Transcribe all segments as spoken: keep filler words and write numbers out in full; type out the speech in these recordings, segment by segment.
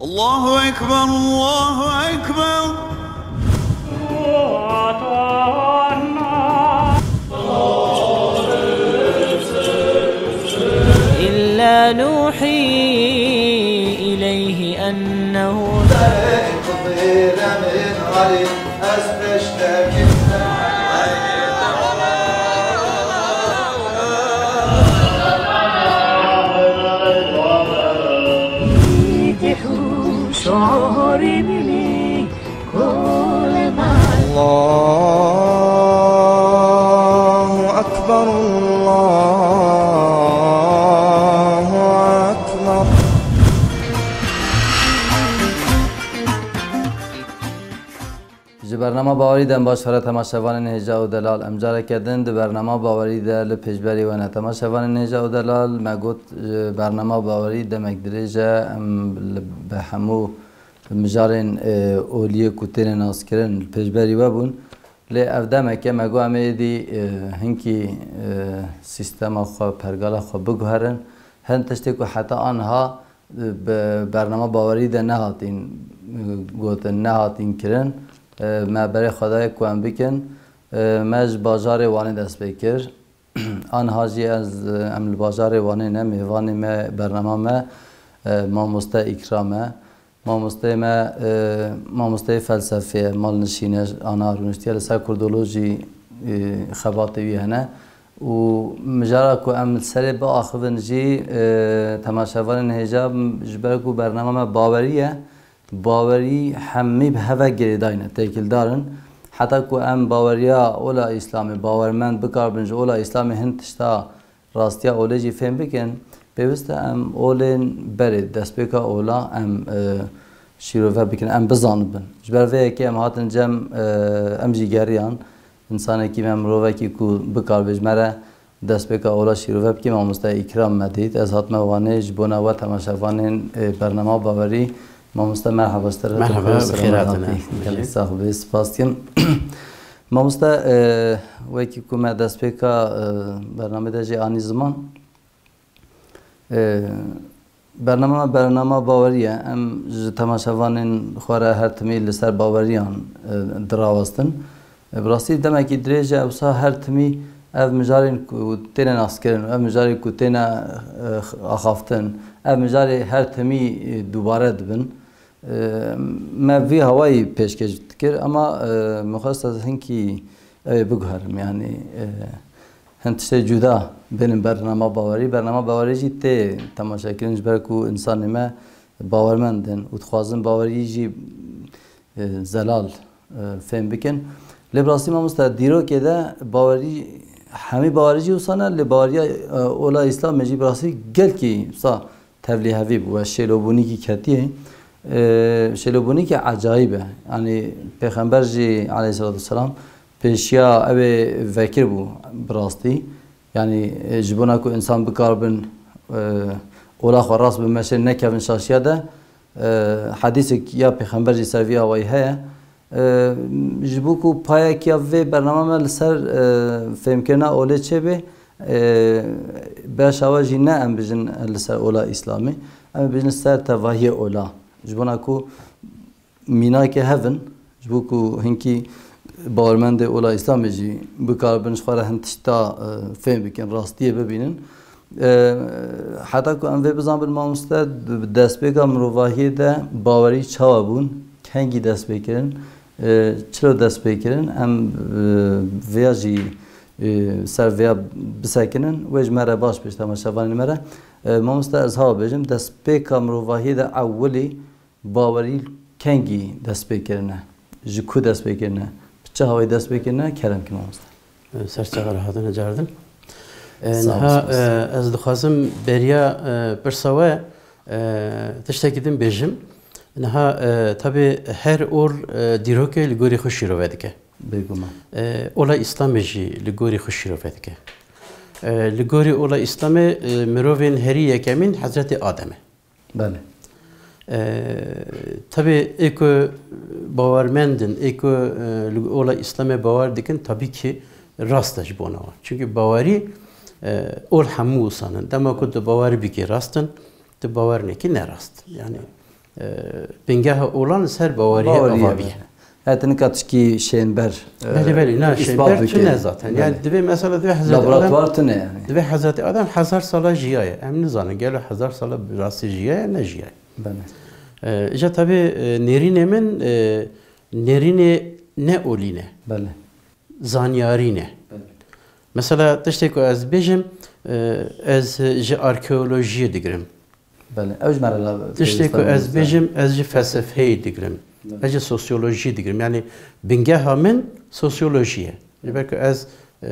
الله أكبر، الله أكبر. إلا نوحي إليه أنه الله أكبر، الله أكبر. Ji bernama Bawerî dem baş here temaşevanên hêja û delal. Em careke din di bernama Bawerî de li pêşberî we ne. Temaşevanên hêja û delal, me got, ji bernama Bawerî demek dirêj e, em li, bi hemû mijarên, e, oliyê ku têne naskirin li pêşberî we bûn. Lê ev demek e, me got em ê êdî, e, hinkî, e, sîstema xwe, pergala xwe biguherin. Hin tiştê ku heta aniha bi bernama Bawerî de nehatîn, e, gotin, nehatîn kirin. E, me berê xwe daye ku em bikin. E, me ji bajarê Wanê dest pê kir. Aniha jî ez, e, em li bajarê Wanê ne, mêvanê me, bernama me, e, mamoste Îkram e. Mamosteyê me, e, mamosteyê felsefê ye, malnişîn e, ana rûniştiye, li ser kurdolojî, e, xebatê wî hene. Û mijara ku em li serê biaxivin jî, e, temaşevanên hêja, ji ber ku bernama me Bawerî ye, Bawerî hemî bi hev ve girêdayî ne, têkildar in. Heta ku em baweriya ola Îslamê, bawermend bikaribin ji ola Îslamê hin tişta rastiya olê jî fêm bikin, pêwist e em olên berê, destpêka ola em, e, şîrove bikin, em bizanibin. Ji ber vê yekê em hatin cem, e, em jî geriyan. Însanekî me, mirovekî ku bikarbê ji me re destpêka ola şîrove bike, mamoste Îkram me dît. Ez hatime Wanê ji bona we temaşevanên, e, bernama Bawerî. Mamoste, merhaba ji te re. Merhaba, bi xêr hatine. Gelek sax bê, spas dikim. Mamoste, e, wekî ku me destpêka, e, bernamê de jî anî ziman, e, bernama me bernama Bawerî ye. Em ji temaşevanên xwe re her timî li ser baweriyan, e, dirawestin. E, bi rastî demekî dirêj e, wisa her timî ev mijarên ku têne naskirin, ev mijarê ku têne, e, axaftin, ev mijarê her timî, e, dubare dibin. E, me vî hawayî pêşkêş dikir, ema, e, min xwest ez hinkî ew ê biguherim, yanî, e, hin tiştê cuda bênin bernama Bawerî. Bernama Bawerî jî tê temaşekirin, ji ber ku însanê me bawermend in û dixwazin Bawerî jî, e, zelal, e, fêm bikin. Lê bi rastî mamoste, dîrokê de Bawerî, hemî Bawerî jî wisa ne, lê baweriya, e, ola Îslamê jî bi rastî gelkî wisa tevlîhevî bû, we şêlobûnîkî ketiye. E, şêlobûnîkî ecayîb e. Yanî Pêxember jî aleyhisselatu vesselam pêşiya ew ê vekir bû bi rastî. Yanî, e, ji bona ku însan bikaribin, e, ola xwe rast bin, meşê nekevin şaşiya de, e, hedîsek ya Pêxember jî ser vî awayî heye. E, ji bo ku payekiya vê bernama me li ser, e, fêmkirina olê çêbe, e, beşa we jî ne em bijin li ser ola Îslamê, em ê bijin li ser tevahiyê ola. Ji bona ku mînakê hev in, ji bo ku hinkî bawermendê ola Îslamê jî bikaribin ji xwe re hin tişta, e, fêm bikin, rastiyê bibînin. E, heta ku em vê bizanbin, mamoste, di destpêka mirovahiyê de bawerî çawa bûn, kengî dest pê kirin, e, çilo dest pê kirin, em, e, vêya jî, e, ser vêya bisekinin, wê ji me re baş bêje, temaşevanên me re. E, mamoste, ez hawa bêjim, destpêka mirovahiyê de ewilî bawerî kengî dest pê kirine? Ji ku dest pê kirine? Bi çi hawayî dest pê kirine? Kerem ki mamoste. Ser çava re hatine cardin. E, Sağ ol, niha, spas. E, ez dixwazim beriya, e, pirsa we, e, tiştekî din bêjim. Niha, e, tabî her ol, e, dîrokê li gorî xwe şîrove dike. Bêguman. E, ola Îslamê jî li gorî xwe şîrove dike. E, li gorî ola Îslamê, e, mirovên herî yekemîn Hezretê Adem e. Belê. E, tabî ê ku bawermend in, ê ku, e, li ola Îslamê bawer dikin, tabî ki rast e ji bona wan. Çimkî bawerî, e, ol hemû wisan in. Dema ku tu bawer bikî rast in, tu bawer nekî ne rast. Yanî E, bingeha olan li ser baweriyê Baweriyê, ava bî. Her tinika tişkî şênber, e, Belê, belê, na, îspat şênber bike. Tune zaten. Yani Belê. Divê mesela divê Hezretî Adem, Laboratuvar tune yani. Divê Hezretî Adem hezar sala jiyaye. Em nizanin gelo hezar sala bi rastî jiyaye, ne jiyaye. Belê. E, îca tabii, e, nêrînê min, e, nêrînê ne olî ne. Belê. Zanyarî ne. Belê. Mesela tiştê ku ez bêjim, e, ez ji arkeolojiyê digirim. Belê. Ew ji me re la Tiştê ku pêwîstan ez bêjim, ez ji felsefeyê digirim. Belê. Ez ji sosyolojiyê digirim. Yani bingeha min sosyolojî ye. Ji ber ku ez, e,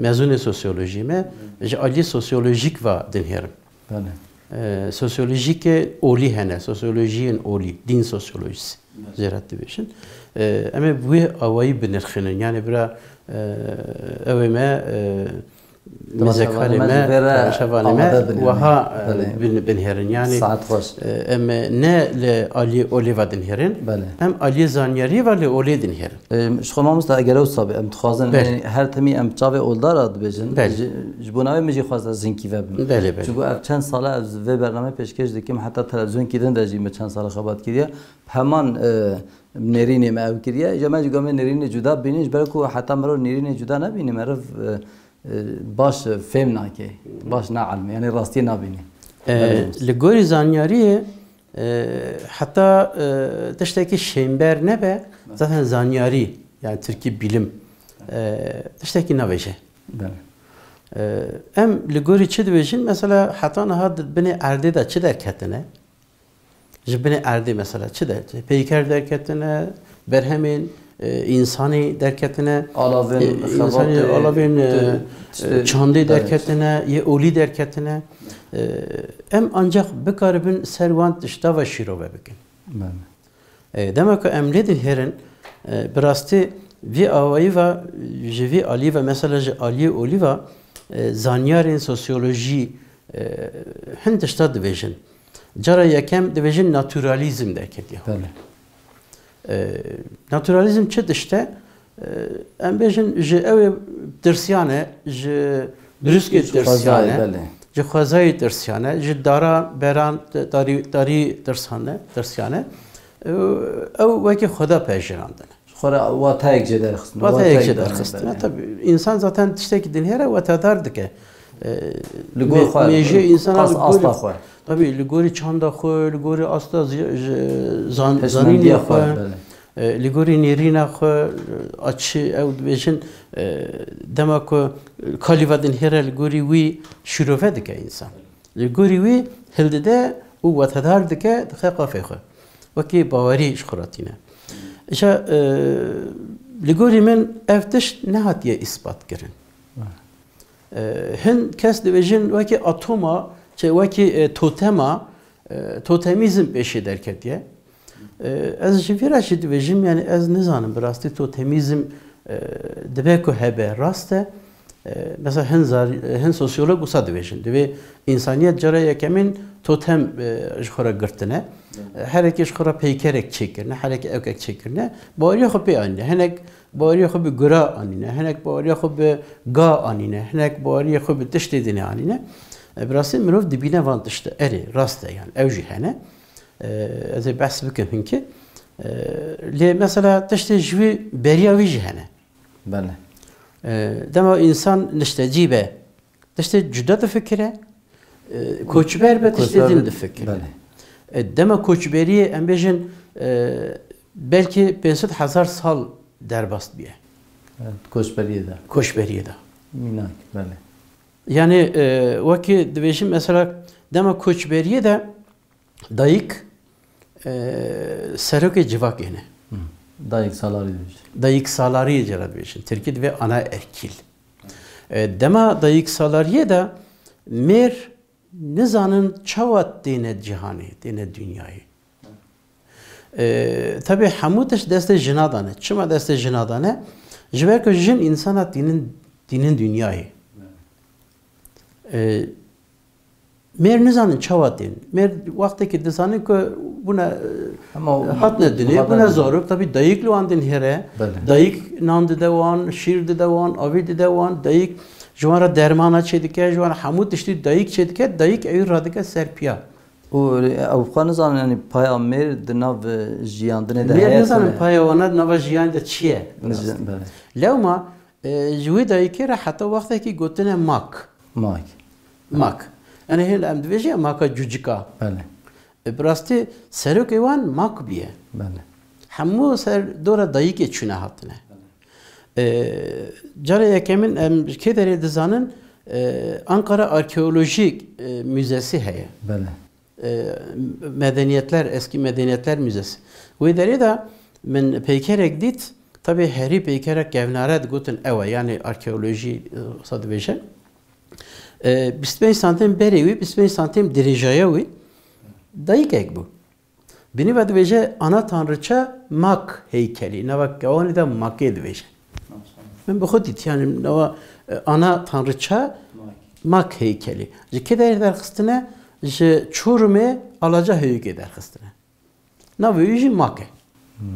mezûnê sosyolojiyê me, ji alî sosyolojîk va dinhêrim. Belê. E, sosyolojîkê olî hene, sosyolojiyên olî, dîn sosyolojisi. Belê. Zêret dibêjin. E, em ê bi wê awayî binirxînin. Yani bira, e, ew ê me, e, Temaşevanê mizekharê me, me, temaşevanê me wiha, e, bin-, binherin. Yani, e, em ne li aliyê olê ve dinherin, em aliyê zanyariyê ve li olê dinherin. E, ji xwe mamosta eger ew sabe, em dixwazin, Belê. yani, her temî em çavê oldara dibêjin. Belê. Ji, ji bo navê min jî xwesta zinkî vebim. Belê, belê. Çunku ev çend sala ez vê bernameyê pêşkêş dikim, heta televîzyonkî din de jî min çend sala xebat kiriye. Heman, e, nêrînê me ew kiriye. Ji me jî gamê nêrînê cuda bînin, ji ber ku heta meriv nêrînê cuda nebîne, meriv, e, e, baş fêm nake, baş naelme, yani rastiyê nabîne. E, Belê. Li gorî zanyariyê, e, heta, e, tiştekî şênber nebe, zaten zanyarî, yani tirkî bilim, e, tiştekî navêje. Belê. E, em li gorî çi dibêjin? Mesela heta niha di binê erdê de çi derketine? Ji binê erdê mesela çi derketine? Peyker derketine, berhemên, e, însanî derketine, Alavên e, însanî xebatê, alavên, e, tu-, tiştê e, çandê derketine. derketine, yê olî derketine. E, em ancak bikaribin ser wan tişta ve şîrove bikin. Belê. E, dema ku em lê dinherin, e, bi rastî vî awayî ve, ji vî alî ve, mesela ji aliyê olî ve, e, zanyarên sosyolojî, e, hin tişta dibêjin. Cara yekem dibêjin naturalîzm derketiye holê. Belê. E, naturalîzm çi tişt e? E, em bêjin ji ew ê tirsiyan e, ji brûskê Ji tirsiyan xwezayê, e, belê. ji xwezayê tirsiyan e, ji dara beran, tarî, tarî tirsan e, tirsiyan e. E, ew wekî xweda pejirandin. Ji xwe re wateyek jê derxistin, Wateyek wateyek jê dane, derxistin. belê. Tabii, însan zaten tiştekî dinhêre wetedar dike. E, Li gor me-, xwe, mêjê însana qas li gorî asta xwe. Tabii, li gorî çanda xwe, li gorî asta zi-, ji-, zan-, Hişmendiya zanînê xwe, xwe, belê. e, li gorî nêrîna xwe, e, a çi ew dibêjin, e, dema ku kalî ve dinhêre li gorî wî şîrove dike însan. Li gorî wî hildide û wetedar dike, dixe qafê xwe. Wekî bawerî ji xwe re tîne. Îca, e, li gorî min ev tişt nehatiye îspat kirin. E, hin kes dibêjin wekî atoma, çi, wekî, e, totema, e, totemîzm pêşê derketiye. E, ez ji vî re jî dibêjim, yani ez nizanim bi rastî totemîzm, e, dibe ku hebe, rast e. E, mesela hin zar-, hin sosyolog wisa dibêjin. Divê însaniyet cara yekemîn totem, e, ji xwe re girtine. E, herekê ji xwe re peykerek çêkirine, herekê ewkek çêkirine. Baweriya xwe pê anîne. Hinek baweriya xwe bi gura anîne, hinek baweriya xwe bi ga anîne, hinek baweriya xwe bi tiştê dinê anîne. E, bi rastî mirov dibîne van tişte. Erê, rast e, yani ew jî hene. E, ez ê behs bikim hinkî. E, lê mesela tiştê ji wî beriya wî jî hene. Belê. E, dema însan niştecî be, tiştê cuda difikire, e, koçber be, tiştê Koçber din be, difikire. belê. E, dema koçberiyê em bêjin, e, belkî pênc sed hezar sal derbas biye. Evet, koçberiyê de. Koçberiyê de. Mînak, belê. Yani, e, wekî dibêjin mesela dema koçberiyê de dayik, e, serokê civakê ne. Hı. Dayik salarî dibêjin. Dayik salarî jê re dibêjin. Tirkî divê anaerkîl. E, dema dayik salariyê de mêr nizanin çawa têne cîhanê, têne dinyayê. E, tabii hemû tişt destê jina de ne. Çima destê jina de ne? Ji ber ku jin însana tînin, tînin dinyayê. E, mêr nizanin çawa tên. Mêr wextekî dizanin ku bûne, Ama e, hatine dinê, hatine bûne dinê. zarok. Tabii dayik li wan dinhêre. Belê. Dayik nan dide wan, şîr dide wan, avî dide wan. Dayik ji wan re dermana çêdike, ji wan re hemû tiştî dayik çêdike. Dayik ewî radike ser piya. Û ew xwe nizanin, yanî paya mêr di nav jiyandinê de Mêr heye, nizanin tune. Paya wana di nava jiyan de çi ye? Ji-, belê. Lewma, e, ji wî dayikê re heta wextekî gotine mak. Mak. Mak. Yani hê em dibêje maka cucika. Belê. E, bi rastî serokê wan mak bûye. Belê. Hemû ser dora dayikê çûne hatine. E, carê yekemin em ji kê derê dizanin, e, Ankara Arkeolojik, e, Müzesi heye. Belê. E, Medeniyetler, Eski Medeniyetler Müzesi. Wê derê de min peykerek dît, tabi herî peykera kevnare digotin ew e, yani arkeolojî, e, wisa dibêje. E, bîst pênc santim berê wî, bîst pênc santim dirêjaya wî, dayikek bû. Binî ve dibêje ana tanrıça Mak heykelî. Nava kewanî de Makê dibêje. Min bi xwe dît, yani nava, e, ana tanrıça Mak heykelî. Ji kê derê derxistine? Ji Çorumê Alaca Heyûkê derxistine. Navê wî jî Mak e. Hmm.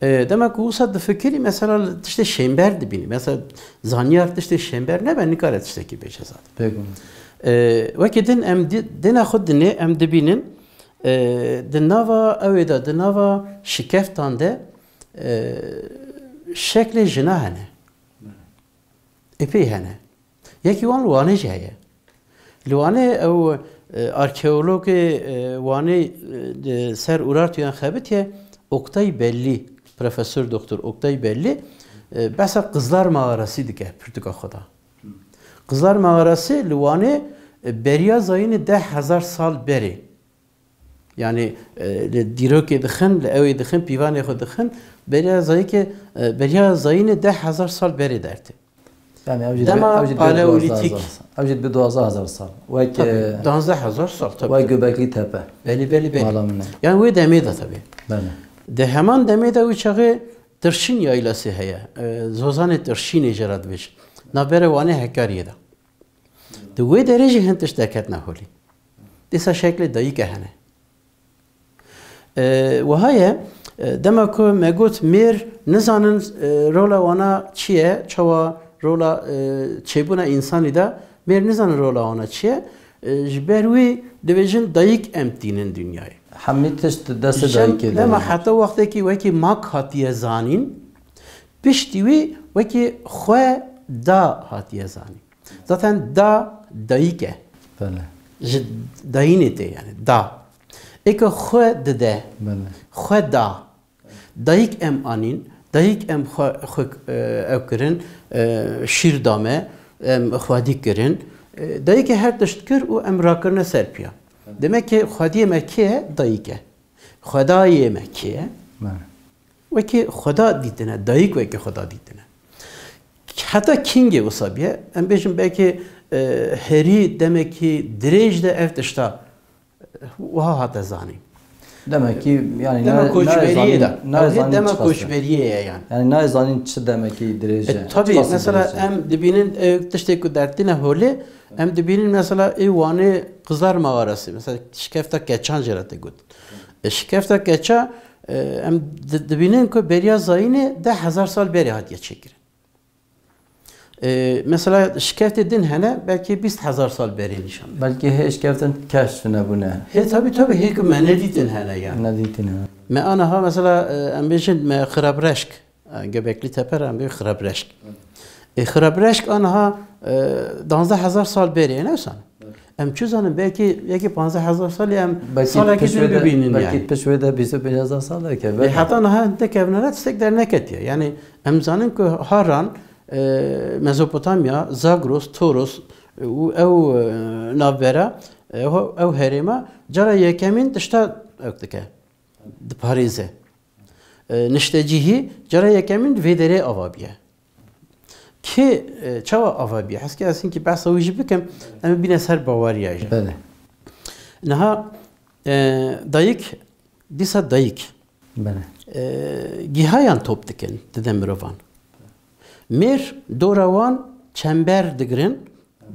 E, dema ku wisa difikirî, mesela li tiştê şênber dibînî. Mesela zanyar tiştê şênber nebe, nikare tiştekî bêje zaten. Pêk e. E, wekî din em di-, dina xwe dinê, em dibînin, e, di nava ewê de, di nava şikeftan de, e, şeklê jina hene. Epey hene. Yekî wan li Wanê jî heye. Li Wanê ew, e, arkeologê, e, Wanê, e, di ser Urartuyan xebitiye, Oktay Belli, Profesör Doktor Oktay Belli, e, behsa Qızlar Mağarası dike pirtûka xwe de. Qızlar Mağarası li Wanê, e, beriya zayînê deh hezar sal berê. Yani, e, li dîrokê dixin, li ewê dixin, pîvanê xwe dixin, beriya zayîkê, e, beriya zayînê deh hezar sal berê dertê. Yani ew jî Dema dibe, ew jî dibe paleolitik. duwazdeh hezar sal. Ew jî dibe duwazdeh hezar sal. Wek, Tabii, e, duwazdeh hezar sal, tabii. Wek Göbekli Tepe. Belê, belê, belê. Mala min e. Yani wê demê de tabii. Belê. Di heman demê de wî çaxê Tirşîn yaylasê heye. E, Zozanê Tirşînê jê re dibêjin. Navbera Wanê Hekariyê de. Di wê derê jî hin tişt derketine holê. Dîsa şeklê dayîke hene. E, wiha ye, e, dema ku me got mêr nizanin, e, rola wana çi ye, çawa rola, e, çêbûna însanî de mêr nizanin rola wana çi ye, e, ji ber wî dibêjin dayik em tînin dinyayê. Hemî tişt di destê Jin dayikê de dema ye. Heta wextekî wekî mak hatiye zanîn, piştî wî wekî xwe da hatiye zanîn. Zaten da dayik e. Belê. Ji dayînê tê yani da. Eke xwe dide, Belê. xwe da. Dayik em anîn, dayik em xwe, xwe, e, ew kirin, e, şîr dame, em xwedî kirin. E, dayikê her tişt kir û em rakirine ser piya. Demek ki xwediyê me kê ye? Dayik e. Xwedayê me kê ye? Belê. Wekî Xweda dîtine, dayik wekî Xweda dîtine. Heta kîngê wisa bûye, em bêjin belkî, e, herî demekî dirêj de ev tişta, e, wiha hate zanîn. Demekî, yani, Dema ne, koçberiyê ne de. Ne Ew hê zanîn dema çi xweste. Koçberiyê ye yani. Yani ne zanîn çi demekî dirêj e. E, tabii, Çi xweste mesela dirêj e. Em dibînin, e, tiştê ku dertîne holê, em dibînin mesela ê Wanê Qızlar Mağarası, mesela şikefta keçan jê re tê got. E, şikefta keça, e, em di-, dibînin ku beriya zayînê deh hezar sal berê hatiye çêkirin. E, mesela şikeftê din hene, belkî bîst hezar sal berê nîşan dide. Belkî hê şikeftin keşf nebûne. Hê, tabii, tabii, hê ku me nedîtin hene yani. Nedîtin hene. Me aniha mesela, e, em bêjin me Xirabreşk, e, Göbekli Tepe re em bê Xirabreşk. E, Xirabreşk aniha, e, danzdeh hezar sal berê, ne wisa? Em çi zanin, belkî yekî panzdeh hezar salî em Belkî salekî pişt din wê de, bibînin belkî yani. Pişt wê de bîst û pênc hezar sal eke, E, belê. Heta niha hinde kevnere tiştek derneketiye. Yani em zanin ku Haran, e, Mezopotamya, Zagros, Toros, e, û ew, e, navbera, e, ew, ew herêma cara yekemîn tişta ew dike, diparêze. E, niştecihî cara yekemîn vê derê ava bûye. Kê, e, çawa ava bûye? Heskê ez hinkî behsa wî jî bikim, em ê bîne ser baweriya jî. Belê. Niha, e, dayik, dîsa dayik. Belê. E, gihayan top dikin, dide mirovan. Mêr dora wan çember digirin,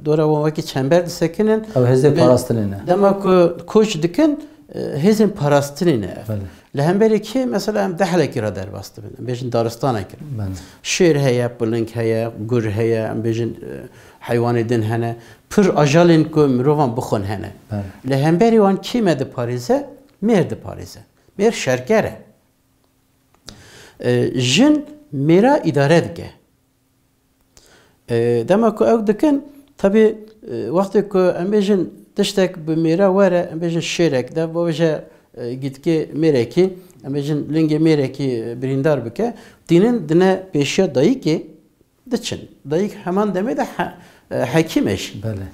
dora wan wekî çember disekinin. Ew hêzên Be-, parastinê ne. Dema ku koç dikin, e, hêzên parastinê ne ev. Belê. Li hemberî kê, mesela em dehlekî re derbas dibin. Em bêjin daristanekî re. Belê. Şêr heye, piling heye, gur heye, em bêjin, e, heywanê din hene. pir ajalên ku mirovan bixwin hene. Belê. Li hemberî wan kî me diparêze? Mêr diparêze. Mêr şerker e. E, jin mêra îdare dike. E, dema ku ew dikin, tabî, e, wextê ku em bêjin tiştek bi mêra were, em bêjin şêrek de, bavêje, e, gîtkê mêrekî, em bêjin lingê mêrekî, e, birîndar bike, tînin dine pêşiya dayikê, diçin. Dayik heman demê de he-, e, hekîm e jî. Belê.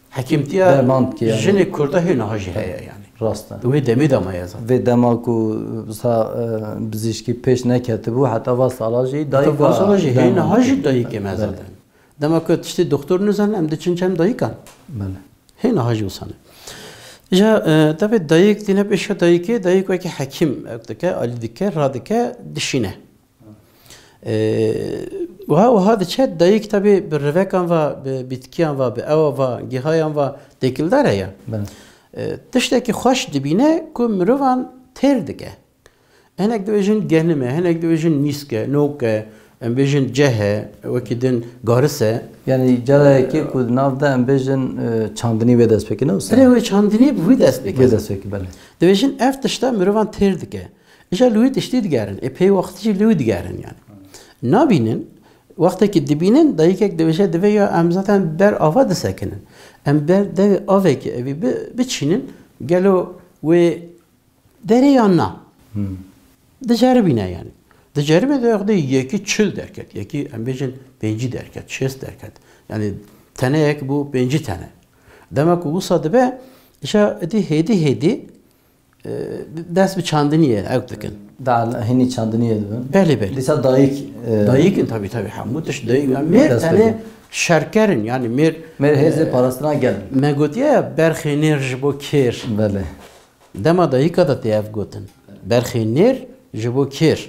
Hekîmtiya jinê Kurda hê niha jî heye yani. Rast e. Wê demê de maye zaten. Vê dema ku, e, bizîşkî pêş neketibû, heta va sala jî dayik. Heta va sala jî hê niha jî dayikê me zaten. Dema ku tiştê doktor nizanin, em diçin cem dayikan. Belê. Hê niha jî wisa ne. Ja, e, tabi dayik tîne pêşiya dayikê, dayik wekî hekîm ew dike, alî dike, radike, dişîne. E, wiha, wiha diçe dayik tabi bi rivekan va, bi bitkiyan va, bi ewa va, gihayan va têkildar e ya. Belê. E, tiştekî xweş dibîne ku mirovan têr dike. Hinek dibêjin genim e, hinek dibêjin nîsk e, nok e, em bêjin ceh e, wekî din garis e. Yani cara yekê ku di nav de em bêjin, e, çandinî wê dest pê kir, ne wisa? Erê, wê çandinî bi wî dest pê kir. Wê dest pê kir, belê. Dibêjin ev tişta mirovan têr dike. Îja li wî tiştî digerin. Ê pey wextî jî li wî digerin yani. Nabînin, wextekî dibînin, dayikek dibêje, divê ya em zaten ber ava disekinin. Em ber devê avekî evî bi-, biçînin, gelo wê derê yan na? Hmm. Diceribîne yani. Diceribê de xwedê yekî çil derket, yekî em bêjin pêncî derket, şêst derket. Yani teneyek bû pêncî tene. Dema ku wisa dibe, îja êdî hêdî hêdî e, dest bi çandiniyê ew dikin. Da hînî çandiniyê dibin. Belê, belê. Dîsa dayik, e, Dayik in, tabii, tabii. Hemû tişt dayik. Yani mêr dest tenê pê şerker in, yani mêr, mêr hêzê e, parastina gel. Me gotiye ya, berxê nêr ji bo kêr. Belê. Dema dayika da tê ev gotin. Berxê nêr ji bo kêr.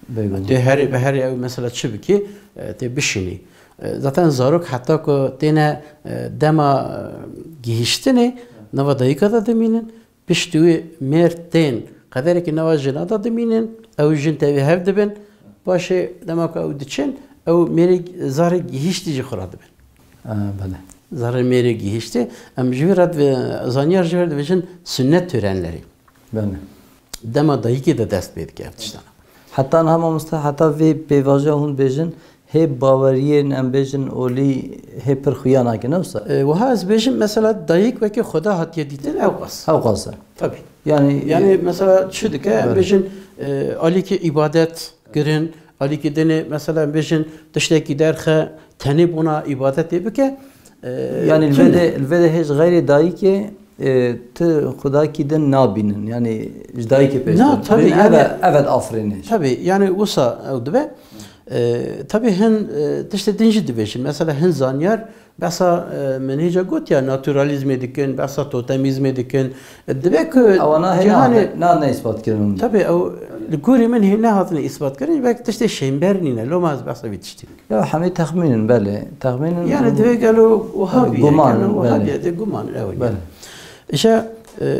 Bêguman. Tê herê, bi herê ew mesela çi bikî, e, tê bişînî. E, zaten zarok heta ku têne, e, dema, e, gihiştinê, nava dayika da dimînin. Piştî wî mêr tên qederekî nava jina de dimînin, ew jin tevî hev dibin. Paşê dema ku ew diçin, ew mêrê zarê gihîştî ji xwe re dibin. Ha, belê. Zarê mêrê gihîştî. Em ji vî re divê, zanyar ji vî re dibêjin sünnet törenleri. Belê. Dema dayikê de dest pê dike ev tiştana. Heta niha mamoste, heta vê pêvajoya hûn bêjin, hê baweriyên, em bêjin, olî hê pir xuya nake, ne wisa? E, wiha ez bêjim, mesela dayik wekî Xweda hatiye dîtin, ew qas. Ew qas e. Tabii. Yani, yani mesela çi dike, em, belê, bêjin, e, alîkî îbadet kirin, alîkî dinê, mesela em bêjin tiştekî derxe, tenê bona îbadetê bike. E, yani li vê de, li vê de hêj xeyrê dayikê, e, tu xwedakî din nabînin. Yani ji dayikê pêştir. Na, tabii, yani, evet, evet, afirîniş. Tabii, yani wisa ew dibe. E, tabii hin, e, tiştê din jî dibêjin. Mesela hin zanyar behsa, e, min hêja got ya, naturalîzmê dikin, behsa totemîzmê dikin. E, dibe ku ewana hê cîhanê ne, ne, ne îspat kirin. Tabii, ew li gorî min hê nehatine îspat kirin. Belkî tiştê şênber nîne. Loma ez behsa vî tiştî dikim. Ya hemî texmîn in, belê. Texmîn in. Yani divê gelo wiha bîye, guman, gelo wiha bîye, dê guman in, ew in. Belê. Îşte, e,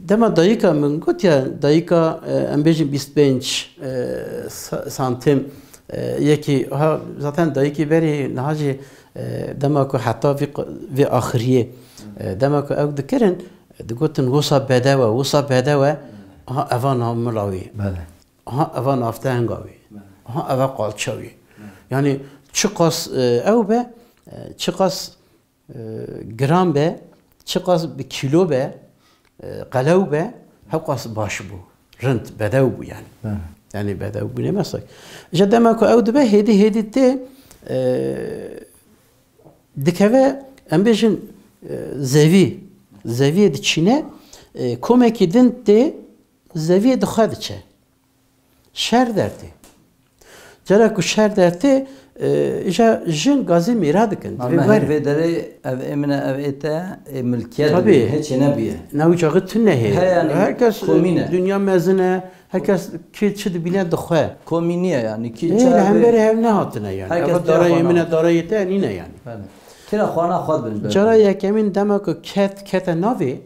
dema dayika min got ya, dayika, e, em bêjin bîst pênc, e, sa-, santim, e, yekî, ha, zaten dayikî berî niha jî, e, dema ku heta vî q-, vî axiriyê, e, dema ku ew dikirin, digotin wisa bedew e, wisa bedew e, ha, eva navmila wî. Belê. Aha, eva navtehenga wî. Belê. Aha, eva qalça wî. Belê. Yani çiqas, e, ew be, e, çiqas, e, giran be, çiqas bi kîlo be, e, qelew be, hewqas baş bû. Rind, bedew bû yani. Belê. Yani bedew bû ne meslek. Ji dema ku ew dibe hêdî hêdî tê, e, dikeve, em bêjin, e, zevî, zeviyê diçîne, e, komekî din tê, zeviyê dixwe diçe. Şer dertê. Cara ku şer dertê, e, îja jin gazê mêra dikin. Ma divê me her werin. Vê derê ev ê min e, ev ê te, ê milkiyet. Tabii. Hê çê nebûye. Ne wî çaxî tune heye. He, yani, herkes, komîn e. Dinya mezin e. Herkes kê çi dibîne dixwe. Komînî ye yani. Kî, ê, çi li hemberî hev nehatine yani. Herkes eva darayê min e, darayê te nîne yani. Belê. Kira xwana xwe dibin. Cara yekemîn dema ku ket, kete navê,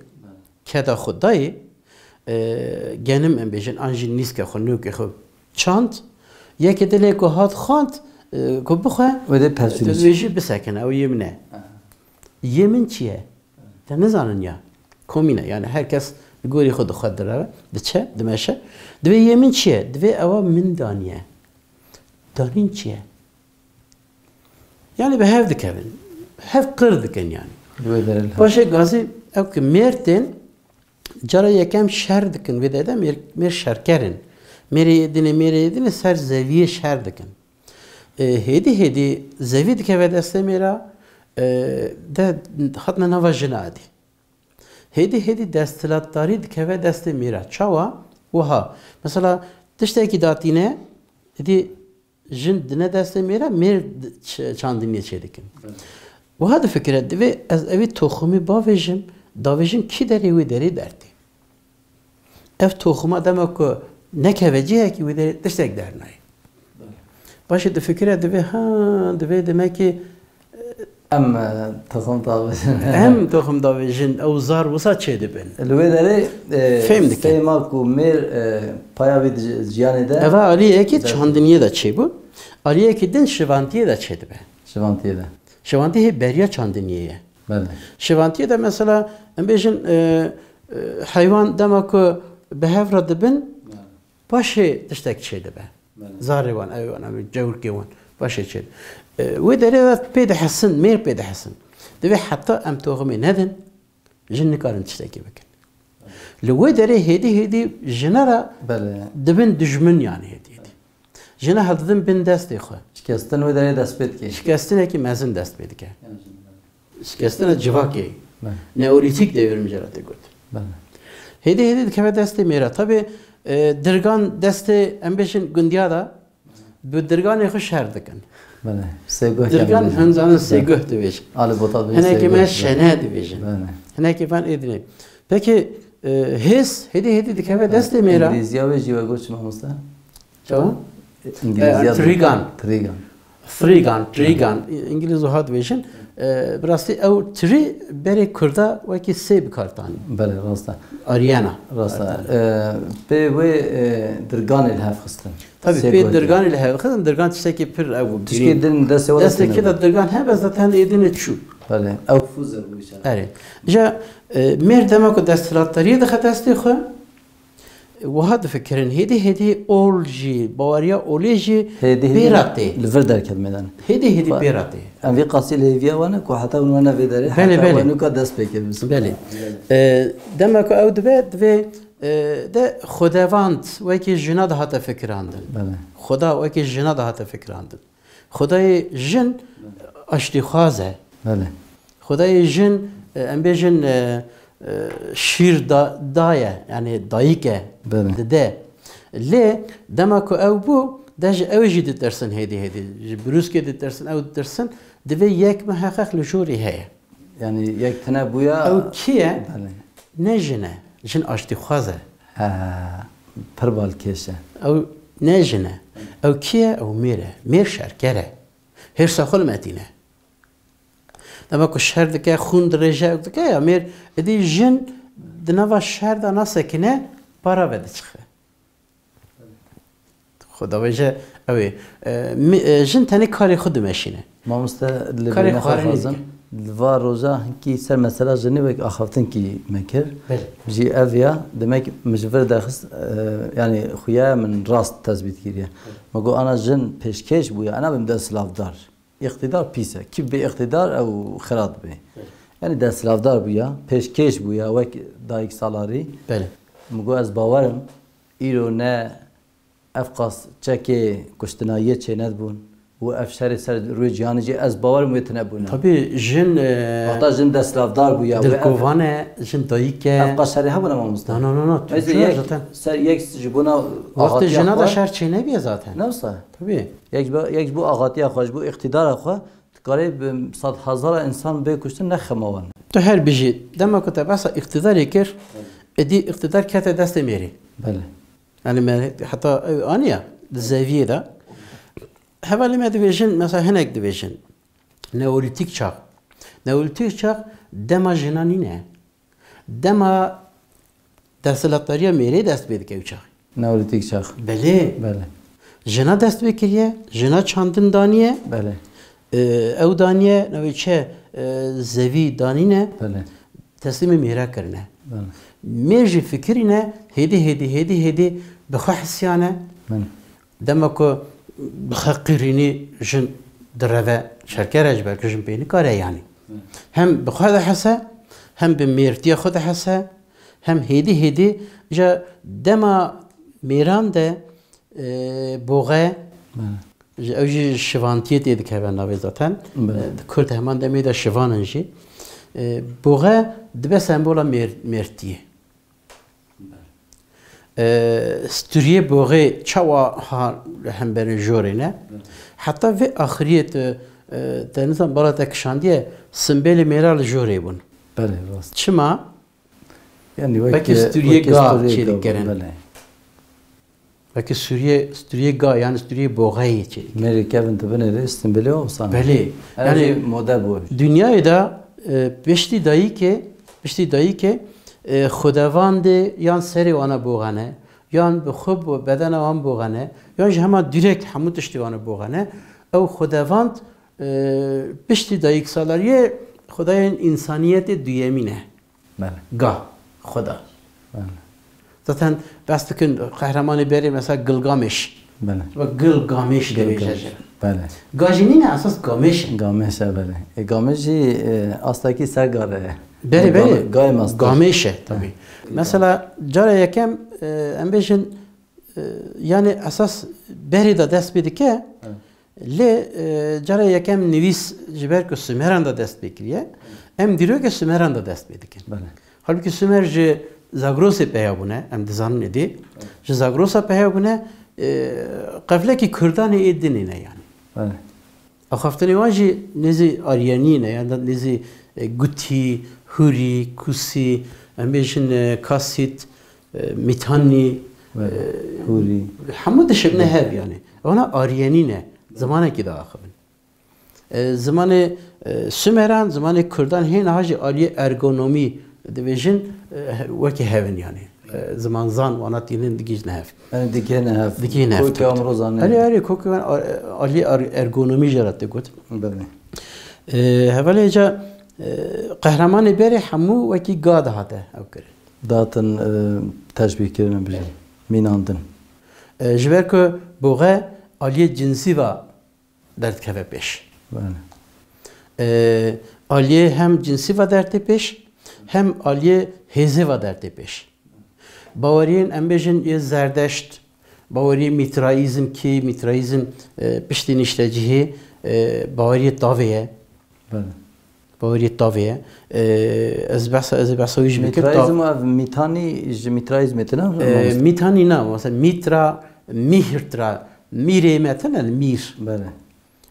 keda xwe dayê, e, genim em bêjin, an jî nîske xwe, nokê xwe çand. Yekê dilê ku hat xwant, e, ku bixwe, wê dê persûlî, tu dibêjî bisekine, ew yê min e. Aha. Yê min çi ye? Te nizanin ya. Komîne, yani her kes li gorî xwe dixwe direve, diçe, dimeşe. Divê yê min çi ye? Divê ewa min daniye. Danîn çi ye? Yani bi hev dikevin. Hev qir dikin yani. Li wê derê li Paşê gazî ew ki mêr tên, cara yekem şer dikin. Vê derê de mêr, mêr şerker in. Mêrê yê dinê, mêrê yê dinê ser zeviyê şer dikin. E, hêdî hêdî zevî dikeve destê mêra, e, de hatine nava jina edî. Hêdî hêdî desthilatdarî dikeve destê mêra. Çawa? Wiha. Mesela tiştekî datîne, êdî jin dine destê mêra, mêr di-, ç-, çandiniyê çêdikin. Evet. Wiha difikire, divê ez evî toxumî bavêjim, davêjim kî derê wê derê dertê. Ev toxuma dema ku nekeve cihekî wê derê tiştek dernayê. Başê difikire divê, ha, divê demekî Em, e, toxum davêjin. Em toxum davêjin, ew zar wisa çêdibin. Li wê derê, e, Fêm dikin. Fêma ku mêr, e, paya wî di ji-, jiyanê de Eva aliyekî Zaten. çandiniyê de çêbû. Aliyekî din şivantiyê de çêdibe. Şivantiyê de. Şivantî hê beriya çandiniyê ye. Belê. Şivantiyê de mesela, em bêjin, e, e, heywan dema ku bi hev re dibin, Ya. Paşê tiştek çêdibe. Belê. Zarê wan, ew wan, ew cewrkê wan. Paşê çê. E, wê derê de pê dihesin, mêr pê dihesin. Divê heta em toxumê nedin, jin nikarin tiştekî bikin. Li wê derê hêdî hêdî jina re Belê. dibin dijmin yani hêdî hêdî. Jina hildidin bin destê xwe. Şikestin wê derê dest pê dike. Şikestinekî mezin dest pê dike. Yani jin- Şikestina civakê. Belê. Neolîtîk devir miceratê got. Belê. Hêdî hêdî dikeve destê mêra. Tabi, e, dirgan destê, em bêjin, gundiya da bi dirganê xwe şer dikin. Belê. Sêguh Dirgan yani. Hemzanin Belê. sêguh dibêjin. Ali Botat bêjin Hinekî me sêguh. şene dibêjin. Belê. Hinekî van êdinê. Peki, e, hês hêdî hêdî dikeve destê mêra. Îngilîziya wê jî we got çi mamoste? Çawa? Îngilîziya E, trigan. Trigan. Trigan, trigan. Î-, Îngilîz wiha dibêjin. E, bi rastî ew tri berê Kurda wekî sê bi kar tanî. Belê, rast e. Ariana. Rast e. Rast e. E, pê wê, e, dirganê li hev xistin. Tabii, Sê pê gotin. dirganê li hev xistin, dirgan tiştekî pir ew bû, Tişkê girîng. din destê we Destê de kê tune de dirgan hebe zaten êdinê çû. Belê, ew fûz e bû içeri. Erê. Îja, e, mêr dema ku desthilatdariyê dixe destê xwe, Wiha difikirin, hêdî hêdî ol jî, baweriya olê jî Hêdî hêdî pê re tê. li vir derket meydan. Hêdî hêdî Xwe- pê re tê. Em vî qasî li hêviya wan e ku heta hûn wene vê derê, Belê, heta belê. we nûka dest pê kir bisin. Belê. E, dema ku ew dibe, divê, e, de xwedevand wekî jina dihate fikirandin. Belê. Xweda wekî jina dihate fikirandin. Xwedayê jin aştîxwaz e. Belê. Xwedayê jin, e, em bêjin, e, e, şîr da, daye, yani dayik e, Belê. dide. Lê dema ku ew bû, de ji ew jî ditirsin hêdî hêdî. Ji birûskê ditirsin, ew ditirsin. Divê yek miheqeq li jorî heye. Yani yek tune bûya Ew kî ye? Belê. Ne jin e. Jin aştîxwaz e. He, pir balkêş e. Ew ne jin e. Ew kî ye? Ew mêr e. Mêr şerker e. Hêrsa xwe li me tîne. Dema ku şer dike, xûn dirêje, ew dike ya mêr, êdî jin di nava şer de nasekine, para vediçixe. Xwedawêje ew ê, e, mi-, e, jin tenê karê xwe dimeşîne. Mamoste, li Karê bêhna xwe xwarinê xwazim, dike. li va roja hinkî ser mesela jinê wek axaftinkî me kir. Belê. Jî ev ya, demek min ji vir derxist, e, yani xuya min rast tezbît kiriye. Belê. Me got ana jin pêşkêş bûye, ana bim desthilatdar. Îqtîdar pîs e. Kî bê îqtîdar ew xira dibe. Belê. Yani desthilatdar bûya, pêşkêş bûya wek dayik salarî. Belê. Min got ez bawer im, îro ne ev qas çekê kuştinayiyê çênedibûn û ev şerê ser rûyê cîhanê jî ez bawer im wê tune bûne. Tabii jin, e, Heta jin desthilatdar bûya, wê ev dilkovan e, jin dayik e. Ev qas şerê hebûne mamoste? Na, na, na, na, tu Neyse, çû yek, zaten. ser yek ji bona Wextê ahatiya jina de xwe. şer çênebiye zaten. Ne wisa? Tabii. Yek ji bo, yek ji bo axatiya xwe, ji bo îqtîdara xwe, dikarê bi sed hezara însan bê kuştin, ne xema wan. Tu her bijî, dema ku te behsa îqtîdarê kir, êdî îqtîdar kete destê mêrê. Belê. Yani me heta ew aniya, di zeviyê de. Hevalê me dibêjin, mesela hinek dibêjin. Neolîtîk çax. Neolîtîk çax dema jina nîne. Dema desthilatdariya mêrê dest pê dike ew çaxê. Neolîtîk çax. Belê. Belê. Jina dest pê kiriye, jina çandin daniye. Belê. Ee, ew daniye, navê çi, e, zevî danîne, Belê. Teslîmê mêra kirine. Belê. Mêr jî fikirîne, hêdî, hêdî, hêdî, hêdî bi xwe hisiyane. Belê. Dema ku bi xwe qirînî jin direve şerkere ji ber ku jin pê nikare yanî. Belê. Hem bi xwe de hese, hem bi mêrtiya xwe de hese, hem hêdî, hêdî ja dema mêran de, e, boxe, Belê. Ji, ew jî şivantiyê tê dikeve navê zaten. Belê. E, di Kurd heman demê de şivan in jî. E, boxe dibe sembola mêr-, mêrtiyê. E, stûriyê boxê çawa ha li hemberê jorê ne? Belê. Heta vê axiriyê tu, e, te nizam bala te kişandiye, simbêlê mêra li jorê bûn. Belê, rast. Çima? Yani Wekî wek, stûriyê wek ga stûriyê çê ga, dikirin. Belê. Wekî stûriyê, stûriyê ga, yani stûriyê boxeyê çê. Mêrê kevin tu binêrê, stimbilê o sana. Belê. Yani Yani jî mode bu. Dünyayê de, e, piştî dayîkê, piştî dayîkê, e, xwedevandê yan serê wana boxane, yan bi xwe bo-, bedena wan boxane, yan jî hema direkt hemû tiştê wana boxane. Ew xwedevand, e, piştî dayîksalariyê xwedayên însaniyetê duyemîn e. Belê. Ga, Xweda. Belê. Zaten behs dikin qehremanê berê mesela Gilgameş. Belê. Ve Gilgameş dibêje Gilgameş. Jî. Belê. Ga jî nîne esas Gameş e. Gameş e, belê. E, Gameş jî, e, astakî ser ga re ye. Berê, Game-, berê. Game astak. Gameş e, tabii. He. Mesela cara yekem, e, em bêjin, e, yani esas berê de dest pê dike. He. Lê, e, cara yekem nivîs ji ber ku Sumeran de dest pê kiriye, em dîrokê Sumeran de dest pê dikin. Belê. Halbûkî Sumer ji Zagrosê peya bûne, em dizanin êdî. Belê. Ji Zagrosa peya bûne, e, qeflekî Kurdanê ê dinê ne yani. Belê. Axaftinê wan jî nêzî Aryenî ne, yani nêzî, e, Gutî, Hûrî, Kusî, em bêjin, e, Kasît, e, Mîtanî, Belê. E, Hûrî. Hemû dişibine hev yani. Wana Aryenî ne. Zimanekî diaxivin. E, zimanê, e, Sumeran, zimanê Kurdan hê niha jî aliyê ergonomî dibêjin, e, he-, wekî hev in yani. E, zimanzan wana tînin digihîjine hev. Yani digihîne hev. Digihîne hev, Kokê tabii, amro tabii. Zanê. Erê, erê, kokê wan, a-, aliyê er-, ergonomî jê re tê got. Belê. E, hevalê ca, e, qehremanê berê hemû wekî ga dihate ew kirin. Datin, e, teşbîh kirin, em bijî. Mînandin. E, ji ber ku boxe aliyê cinsî ve derdikeve pêş. Belê. E, aliyê hem cinsî ve dertê pêş, hem aliyê hêzê ve dertê pêş. Baweriyên, em bêjin, yê Zerdeşt, baweriyê Mîtraîzm kî, Mîtraîzm, e, piştî niştecihê, e, baweriyê tavê ye. Belê. Baweriyê tavê ye. E, ez behsa, ez ê behsa wî jî bikim. Mîtraîzm Ta- ev Mîtanî ji Mîtraîzmê tine? E, mamoste? Mîtanî na, mesela Mîtra, Mîhrtra, Mîrê me tine, Mîr. Belê.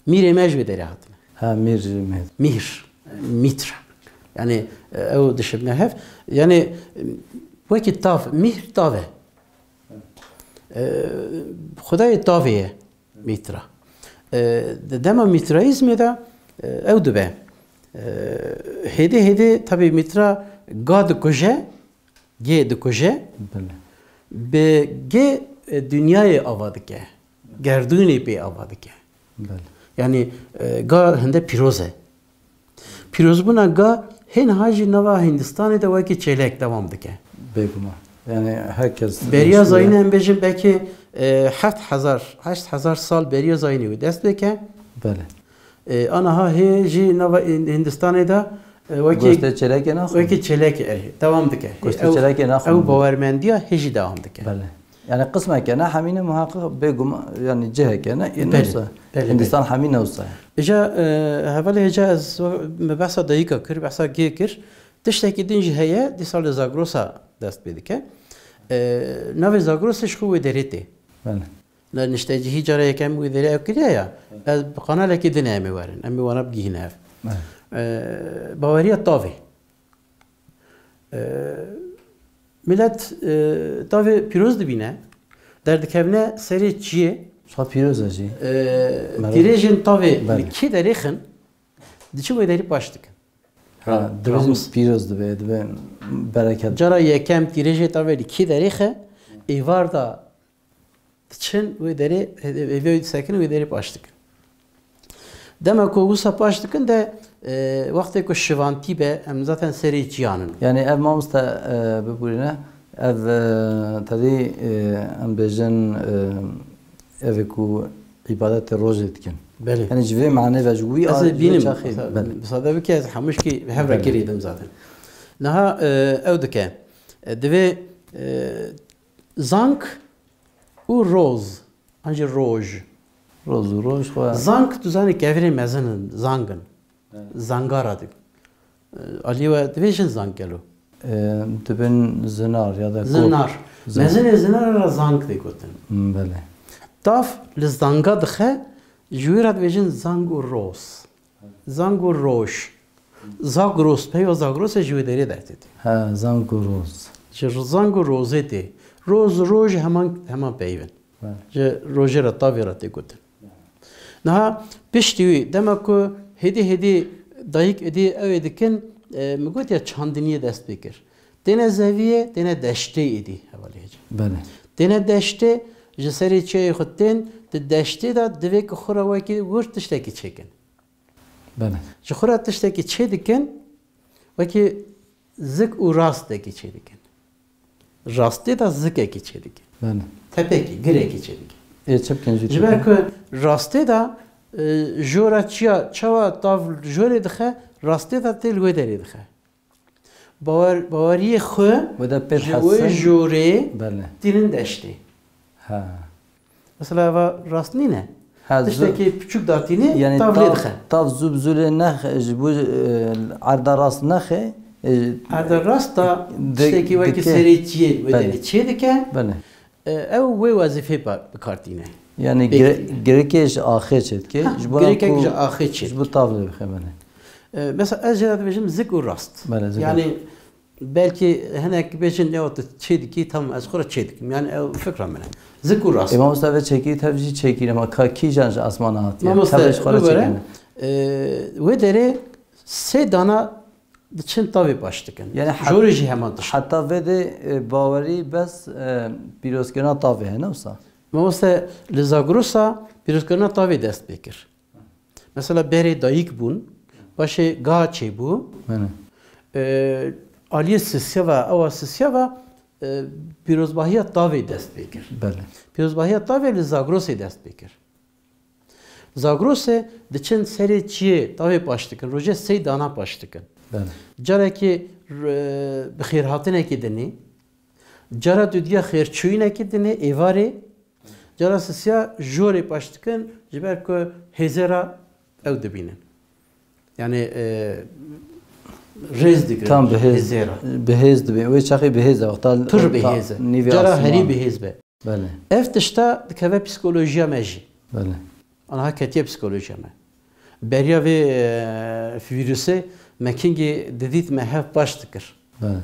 Mîrê me ji wê derê hatine. Ha, Mîr ji me. Mîhr, Mîtra. Yani, e, ew dişibine hev. Yani, e, wekî tav, Mîhr tav e. E, Xwedayê tavê ye Mîtra. E, di dema Mîtraîzmê de, e, ew dibe. E, hêdî hêdî tabii Mîtra ga dikuje, gê dikuje. Belê. Bi gê, e, dinyayê ava dike. Gerdûnê pê ava dike. Belê. Yani, e, ga hinde pîroz e. Pîrozbûna ga hê niha jî nava Hindistanê de wekî çêlek dewam dike. Bêguman. Yani herkes Beriya dişiye. Zayînê em bêjin belkî, e, heft hezar, heşt hezar sal beriya zayînê wê dest pê ke. Belê. E, aniha hê jî nava Hin-, Hindistanê de, e, wekî Goştê çêlekê naxwin. Wekî çêlekê, e, dewam dike. Goştê Ew, çêlekê naxwin. Ew bawermendiya hê jî dewam dike. Belê. Yani qismeke ne hemîne muhaqiq bêguman, yani ciheke ne, Belê, newsa. Belê, Hindistan belê. Hemî newsa. Îca, e, hevalê hêca ez me behsa dayika kir, behsa gê kir. Tiştekî din jî heye, dîsa li Zagrosa dest pê dike. E, navê Zagrosê ji xwe wê derê tê. Belê. Li niştecihî cara yekem wê derê ew kiriye ya. Ez bi kanalekî din em ê werin. Em ê wana bigihîne ev. Belê. E, baweriya tavê. E, milet, e, tavê pîroz dibîne, derdikevine serê çiyê. Sa pîroz e jî. E, Merhaba. Tîrêjên tavê Belê. Li kê derê xin, diçin wê derî paş dikin. Ha, dibin Ramus. Pîroz dibe, dibe bereket. Cara yekem tîrêjê tavê li kê derê xe, êvar da diçin wê derê, hêvê wê disekin wê derê paş dikin. Dema ku wisa paş dikin de, e, wextê ku şivantî be, em zaten serê çiyan in. Yani ev mamoste, e, bibûrîne, ev, e, tedî, e, em bêjin, e, ev ê ku îbadetê rojê dikin. Belê. Yani ji vê manê ve ji wî Ez a-, ê ji wî bînim. çaxê, Mesela, belê. Misade bike, ez hemû şkî hev re Belê. kirî dim zaten. Niha, e, ew dike. E, divê, e, zank û roz. An jî roj. Roz û roj xwe. Zank, tu zanî kevirên mezin in, zang in. Evet. Zangara dikin. E, aliyê we dibêjin zank gelo? E, dibin zinar ya da kok. Zinar. Zin- Mezinê zinara ra zank tê gotin. Hmm, belê. Tav li zanga dixe, ji wî re dibêjin zang û roz. Zang û roj. Zagros, peyva Zagrosê ji wê derê dertê tê. He, zang û roz. Ji zang û rozê tê. Roz, roj heman, heman peyv in. Belê. Ji rojê re, tavê re tê gotin. Niha piştî wî, dema ku hêdî hêdî dayik êdî ew ê dikin, e, min gotiye çandiniyê dest pê kir. Têne zeviyê, têne deştê êdî hevalê hêja. Belê. Têne deştê, ji serê çiyayê xwe tên, di deştê de divê ku xwe re wekî wir tiştekî çêkin. Belê. Ji xwe re tiştekî çê dikin, wekî zik û rastekî çê dikin. Rastê de zikekî çê dikin. Belê. Tepekî, girekî çê dikin. Ê, çi bikin jî Ji ber tepekî? ku rastê de, e, jora çiya, çawa tav jorê dixe, rastê de tê li wê derê dixe. Bawer-, baweriyê xwe Wê de pê ji wê dihesin. jorê Belê. tînin deştê. Ha. Mesela eva rast nîne. Ha, zu- Tiştekî piçûk datînê, Yani tav lê tav, dixe. tav zû bi zû lê nexe, ji bo, e, erda rast nexe, e, Erda rast da di-, tiştekî wekî dike. serê çiyê wê Belê. derê çê dike. Belê. E, ew wê wezîfê pa-, bi kar tîne. Yani Pêk gire-, tîne. girêkê ji axê çêdike. Ha, Ji bo girêkek ku ji axê çêdike. ji bo tav lê bixe, belê. E, mesela ez jê re dibêjim zik û rast. Belê, zik û Yani belkî hinek bêjin, "Ya tu çê dikî, tamam, ez xwe re çê dikim." Yani ew fikra min e. Zik û rast. E, mamoste ve çekî, tev jî çekî, ama ka kîjan ji asmana hatiye? Mamoste, Tev ji xwe re bibere, çekî. e, wê derê sê dana diçin tavê paş dikin. Yani het-, Jorê jî heman tişt. heta vê de, e, bawerî bes, e, pîrozkirina tavê hene wisa? Mamoste, li Zagrosa pîrozkirina tavê dest pê kir. Mesela berê dayik bûn, paşê ga çêbû. Belê. E, aliyê sisiya ve, ewa sisiya ve, e, pîrozbahiya tavê dest pê kir. Belê. Pîrozbahiya tavê li Zagrosê dest pê kir. Zagrosê diçin serê çiyê tavê paş dikin, rojê sey dana paş dikin. Belê. Carekî, e, bi xêrhatinekê dinê, cara dudiya xêrçûyînekê dinê êvarê, cara sisiya jorê paş dikin, ji ber ku hêzê re ew dibînin. Yani, e, rêz digirin Tam bi hêz, hêzê re. bi hêz dibe. Wê çaxê bi hêz e. Wexta Pir bi ta-, hêz e. nîvê Cara asman. herî bi hêz be. Belê. Ev tişta dikeve psîkolojiya me jî. Belê. Aniha ketiye psîkolojiya me. Beriya vê, e, vîrusê me kingê didît me hev paş dikir. Belê.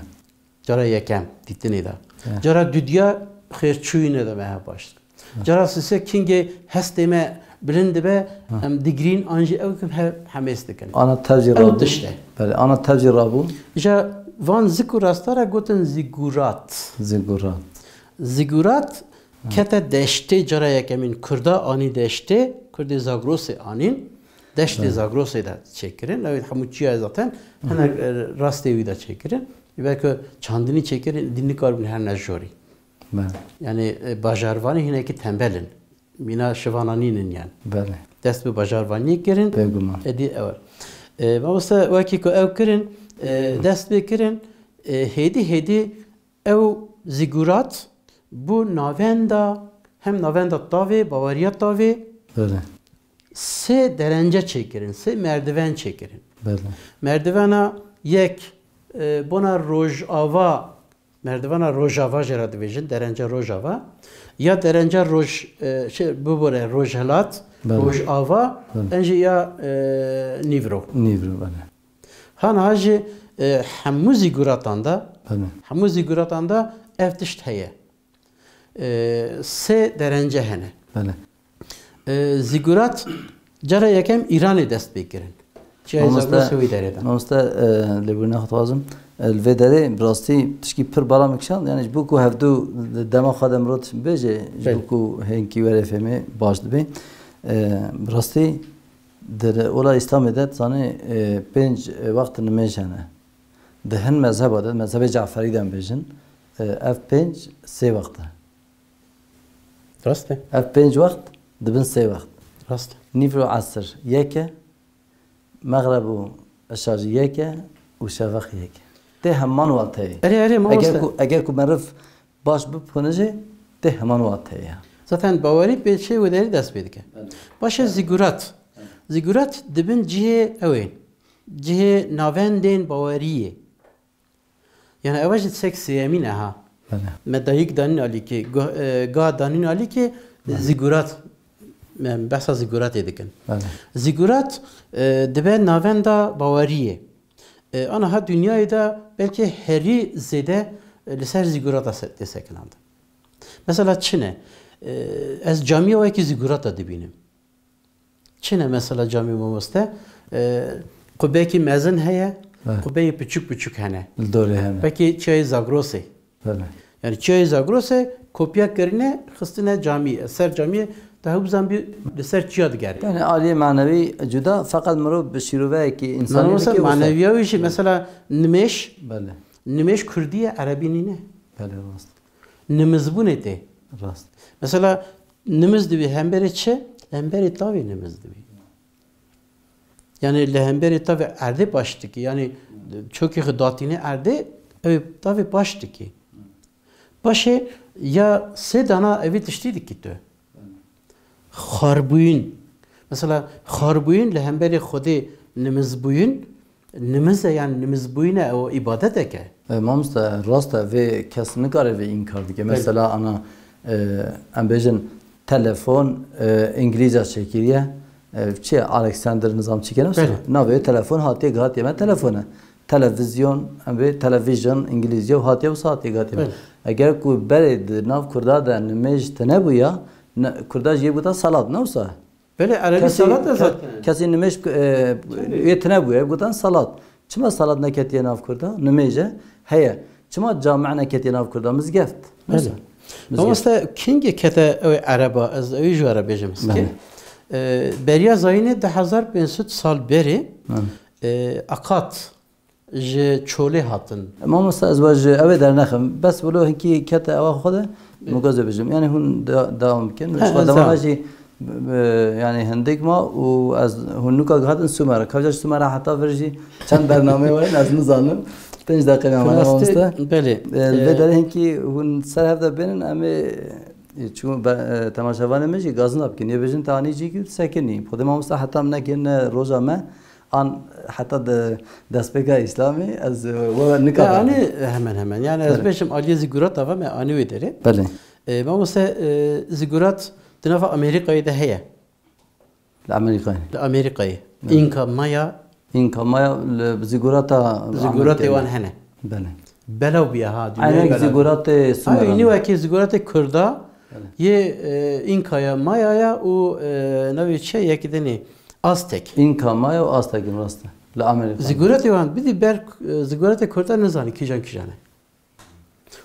Cara yekem dîtinê de. Evet. Cara dudiya xêrçûyînê de me hev paş dikir. Evet. Cara sise kingê hestê me bilind dibe, Ha. em digrîn an jî ew kim hev hemêz dikin. Ana tev jî Ew rabû. tişt e. Belê, ana tev jî rabû. Ja van zik û rasta re gotin zigurat. Zigurat. Zigurat Ha. kete deştê cara yekemîn Kurda anî deştê, Kurdê Zagrosê anîn. Deştê Evet. Zagrosê de çêkirin. Ew hemû çiya zaten hinek, e, rastê wî de çêkirin. Belkî çandinî çêkirin, dî nikaribin herne jorî. Belê. Yani, e, bajarvanî hinekî tembel in. Mîna şivana nînin yani. Belê. Dest bi bajarvaniyê kirin. Bêguman. Êdî ew. E, mamoste wekî ku ew kirin, e, dest pê kirin, e, hêdî hêdî ew zîgurat bû navenda, hem navenda tavê, baweriya tavê, Belê. sê derence çêkirin, sê merdiven çêkirin. Belê. Merdivena yek, e, bona Rojava, merdivena Rojava jê re dibêjin, derence Rojava. Ya derence Roj, e, şey, bibore Rojhilat, Belê. Rojava, Belê. en jî ya, e, Nîvro. Nîvro, belê. Ha niha jî, e, hemû zîguratan de, Belê. hemû zîguratan de ev tişt heye. E, sê derence hene. Belê. E, zîgurat cara yekem Îranê dest pê kirin. Çiyayê Mamoste, Zagrosê wî derê de. Mamoste, e, lêbûrîna xwe dixwazim. E, li vê derê bi rastî tişkî pir bala min kişand. Yani ji bo ku hevdu dema xwe de mirov bêje, ji Belê. bo ku hênkî were fêmê baş dibe. E, bi rastî Di ola Îslamê de, zanî, e, pênc, e, wext nimêj hene. Di hin mezheba de, mezhebê Caferî de em bêjin, e, ev pênc sê wext e. Rast e. Ev pênc wext dibin sê wext. Rast e. Nîv û esir yek e, mexreb û eşa jî yek e û şefeq yek e. Tê heman wateyê. Erê, erê, Eger mamoste. ku, eger ku meriv baş bipûne jî, tê heman wateyê. Zaten bawerî pê çê wê derî dest pê dike. Evet. Baş e, zîgurat. Evet. Zîgurat dibin cihê ew ê. Cihê navendên baweriyê. Yani ev jî sek sêyemîn e ha. Belê. Me dayik danîn alîkê, go-, e, ga danîn alîkê, Belê. zîgurat, em behsa zîguratê dikin. Belê. Zîgurat, e, dibe navenda baweriyê. E, aniha dinyayê de belkî herî zêde, e, li ser zîgurata se-, tê sekinandin. Mesela çi ne? E, ez camiya wekî zîgurata dibînim. Çi ne mesela camî mamoste? E, qubeyekî mezin heye, Evet. qubeyê piçûk piçûk hene. Li dorê hene. Pekî çiyayê Zagrosê. Belê. Yani çiyayê Zagrosê kopya kirine, xistine camî. Ser camiyê de hewzan bî li ser çiya digere. Yani aliyê manevî cuda, feqet mirov bi şîroveyekî insanî Mamoste, dike wisa. maneviya wî jî mesela nimêj, Belê. nimêj kurdî ye, erebî nîne. Belê, rast. Nimizbûnê tê. Rast. Mesela nimiz dibî hemberê çi? Hemberê tavê nimiz dibî. Yani li hemberê tavê erdê baş dikî. Yani çokê xwe datîne erdê, ew tavê baş dikî. Paşê ya sê dana evî tiştî dikî tu. Xwarbûyîn. Mesela xwarbûyîn li hemberê Xwedê nimizbûyîn, nimiz e, yani nimizbûyîn e, o îbadetek e. E, mamoste, rast e, vê kes nikare vê înkar dike. Belê. Mesela ana, e, em bêjin telefon, e, îngilîza çêkiriye, e, çi ye? Alexander nizam çi kene? Belê. Navê telefon hatiye, hatiye me telefon e. Televizyon, em bê television, îngilîzce û hatiye wisa hatiye hatiye. Evet. Eger ku berê di nav kurda de nimêj tine bûya, ne, kurda jê bûta salat, ne wisa? Belê, erebî Kesî, salat e ke-, zaten. kesî nimêj, e, Tabii. yê tine bûye, gotan salat. Çima salat neketiye nav kurda? Nimêj e, heye. Çima cami neketiye nav kurda? Mizgeft. Belê. Mesela, mizgeft. Mamoste, kengê kete ew ê ereba, ez ew jî were bêjim, Belê. sikê. E, beriya zayînê du hezar pênc sed sal berê, Hı. e, Akat, ji Çolê hatin. Mamoste, ez we ji ew ê dernexim. Bes wilo hinkî kete ewa xwe de, Bê. min gazê bijim. Yani hûn de-, dewam bikin. He, Ji xwe ez dewam dewam. jî, b-, b-, yani hindik ma û ez hûn nuka gihatin Sumera. Kevca ji Sumera heta vir jî çend bernameyê we ne, ez nizanim. Pênc deqê me mane Rastî, mamoste. belê. E, li vê Ee, derê hinkî hûn ser hev de bênin, em ê, e, çû be-, e, temaşevanê me jî gazina bikin. Yê bijin te anî cî kî sekinî. Xwedê mamoste heta min nekirine roja me. An heta di destpêka Îslamê ez, e, we nika Yani, hemen hemen. Yani ez Evet. bêjim aliyê zîgurata ve me anî wê derê. Belê. E, mamoste, e, zîgurat di nava Amerîkayê de heye. Li Amerîkayê. Li Amerîkayê. Evet. Inka Maya. Inka Maya li zîgurata Zîguratê Amerîkayê. wan hene. Belê. Belaw bûye ha, dinyayê Eynek belaw. zîguratê Ha, Sumeran. Înî wekî zîguratê Kurda, Belê. yê, e, Inkaya, Mayaya û, e, navê çi yekî dinê? Aztek. Inka, Maya û Aztek in, rast e. Li Amerîka. Zîguratê wan bidî ber, e, zîguratê Kurda nizanî kîjan kîjan e.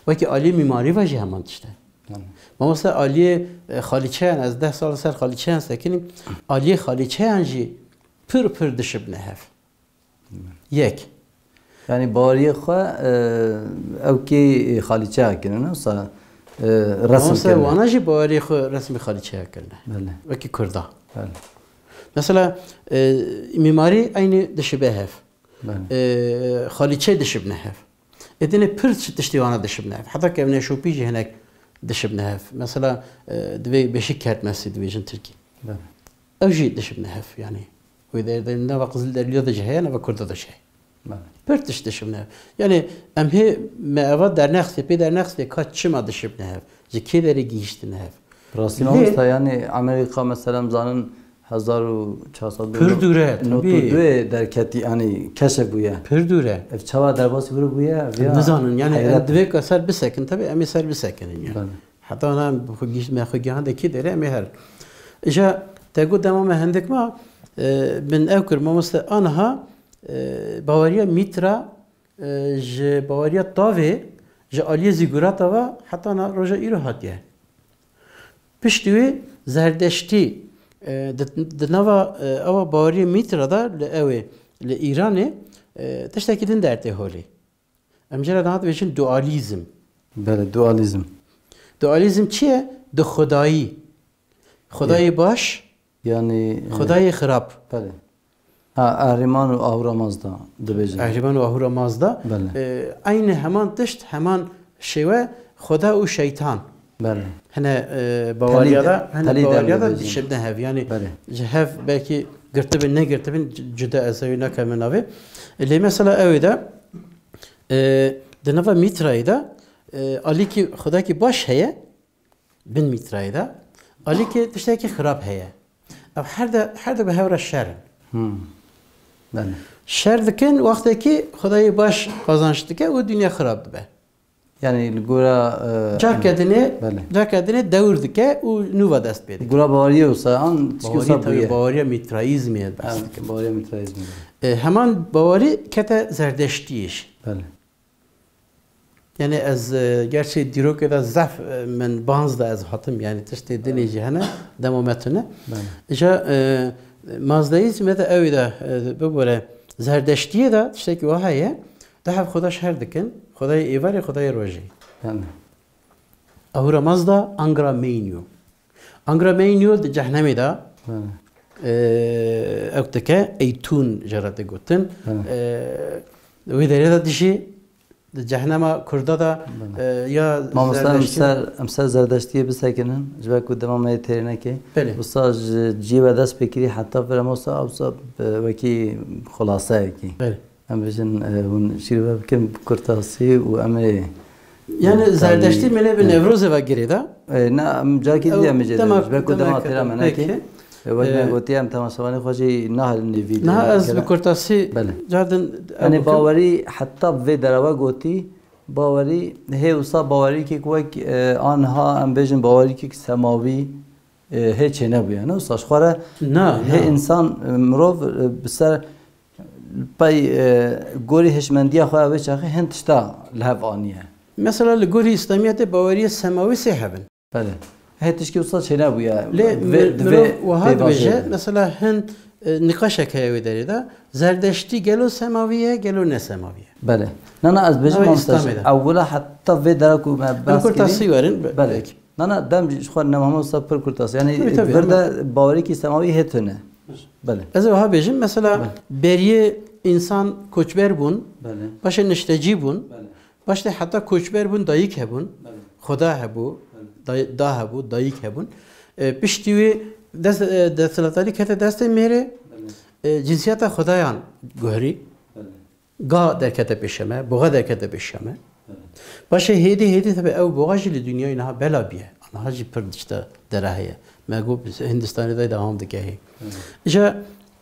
Wekî aliyê mîmarî ve jî heman tişt e. Tamam. Mamoste aliyê, e, xalîçeyan, ez deh sal ser xalîçeyan sekinîm. Aliyê xalîçeyan jî pir pir dişibine hev. Yek. Yani baweriyê xwe, e, ew kê xalîçeya kirine, wisa, e, resim Onse kirine. wana jî baweriyê xwe resmî xalîçeya kirine. Belê. Wekî Kurda. Belê. Mesela, e, mîmarî eynî dişibe hev. Belê. E, xalîçe dişibine hev. Ê dinê pir çi tiştê wana dişibine hev. Heta kevneşopî jî hinek dişibine hev. Mesela, e, divê beşik kertmesî dibêjin Tirkî. Belê. Ew jî dişibine hev, yanî. Wê de, de nava Qizilderiliya de jî heye, nava Kurda de jî heye. Belê. Pir tişt dişibine hev. Yanî, em hê me eva dernexistê, pê dernexistê ka çima dişibine hev? Ji kê derê gihîştine hev? Rastî Lê mamosta, yanî Amerîka, mesela, em zanin hezar û çar sed Pir dûr e, nod û tabii. duyê derketî, yanî keşf bûye. Pir dûr e. Ev çawa derbasî vir bûye, ev ya Nizanin, yanî, heyret em e. divê ka ser bisekin, tabii, em ê ser bisekinin, yanî. Belê. Heta ona bi xwe gihîşt-, me xwe gihandê kî derê em ê herin. Îja te got dema me hindik ma, e, min ew kir, mamoste, aniha, e, baweriya Mîtra, e, ji baweriya tavê, ji aliyê zîgurata ve heta na roja îro hatiye. Piştî wê Zerdeştî, E, di, di nava, e, ewa baweriyê Mîtra de li ewê, li Îranê, e, tiştekî din dertê holê. Em jê re niha dibêjin dualîzm. Belê, dualîzm. Dualîzm çi ye? Di xwedayî. Xwedayê Ye. baş, Yanî, e, xwedayê xirab. Belê. Ha, Ehrîman û Ahura Mazda dibêjin. Ehrîman û Ahura Mazda. Belê. E, eynî heman tişt, heman şêwe, xweda û şeytan. Belê. Hene, e, bawariya Telî de, de, hene telî de bawariya de dibêjin. Dişibine hev. Yanî Belê. ji hev belkî girtibin, negirtibin, c-, cuda ez ew ê nakeme navê. E, lê mesela ew ê de, e, di nava Mîtrayê de, e, alîkî xwedakî baş heye, bin Mîtrayê de, alîkî tiştekî xirab heye. Ev her de, her de bi hev re şer in. Hmm. Belê. Şer dikin, wextekî xwedayê baş qazanç dike û dinya xirab dibe. Yanî li gora, e, Carke dinê, Belê. carke dinê dewr dike û nû ve dest pê dike. Gora baweriyê wisa an tişkî Bawerî wisa tabii bûye. baweriya Mîtraîzmê ye behs Ha, dike. baweriya Mîtraîzmê. E, heman bawerî kete Zerdeştiyê jî. Belê. Yanî ez, e, gerçî dîrokê de zehf, e, min banz de ez hatim, yanî tiştê dinê jî hene, dema me tune. Belê. Îja, e, Mazdaîzmê de ew ê de, e, bibore Zerdeştiyê de tiştekî wiha heye, du heb xweda şer dikin, xwedayê êvarê, xwedayê rojê. Belê. Ahura Mazda, Angra Mainyu. Angra Mainyu di cehnemê de, Belê. e, ew dike, Eytûn jê re tê gotin. Belê. E, wê derê de dijî, di cehnema Kurda de, Belê. e, ya Mamoste, em Zerdeştî ser, em ser Zerdeştiyê bisekinin, ji ber ku dema me yê têrê nekê. Belê. Wisa ji ciyê ve dest pê kirî, heta vir em wisa, wisa, e, wekî xulaseyekî. Belê. Em bêjin, e, hûn şîrove bikin bi kurtasî û em ê Yani Zerdeştî mene bi Newrozê ve girê de. E, na, em carkî Ew dî em ê jê dema, de, ji ber ku dema dema têra me peki. neke. E, wek me E, gotiye, em temaşevanê xwe jî nahelin nêvî de. Niha ez bi kurtasî Belê. cardin, Yanî ew bawerî heta vê dera we gotî, bawerî, hê wisa bawerîkek wek, e, anha em bêjin bawerîkek semawî, e, hê çênebûye. Ne wisa ji xwe re Na, hê na. însan, e, mirov, e, bi ser pey, e, gorî hişmendiya xwe ya wê çaxê hin tişta li hev aniye. Mesela li gorî Îslamiyetê baweriyê semawî sê hebin. Belê. Hê tişkî wisa çênebûye. Lê Vê, mi-, di vê mirov wiha pêvajoyê dibêje, de. mesela hin, e, nîqaşek heye wê derê de, Zerdeştî gelo semawî ye, gelo ne semawî ye? Belê. Na, na, ez bêjim Navê mamoste, Îslamê de. ewila heta vê dera ku me Em behs kurtasî kirî. werin, be-, Belê. peki. Na, na, dem ji xwe ne mamoste pir kurtas. Yanî Tabii, tabii, vir hemen. de bawerîkî semawî hê tune. Belê. Ez ê wiha bêjim, mesela Belê. beriyê însan koçber bûn, Belê. paşê niştecî bûn, Belê. paşê heta koçber bûn, dayik hebûn, Belê. xweda hebû, Belê. day-, da hebû, dayik hebûn. E, piştî wê dest, e, desthilatdarî kete destê mêrê, Belê. e, cinsiyeta xwedayan guherî. Belê. Ga derkete pêşe me, boğa derkete pêşe me. Evet. Paşê hêdî hêdî tabi ew boğa jî li dinyayê niha bela biye. Niha jî pir dişte dere heye. Me got Hindistanê de devam dike hê. Evet. Îja,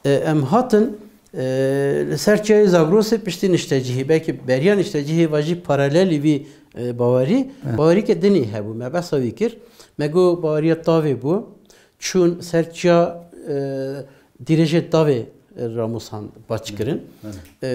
e, em hatin, e, li ser çiyayê Zagrosê piştî niştecihî, belkî beriya niştecihê ve jî paralelî vî, e, bawerî, Evet. bawerîke dinê hebû. Me behsa wî kir. Me got baweriya tavê bû. Çûn ser çiya, e, Dîrêjê tavê, e, ramûsan paç kirin. Evet. E,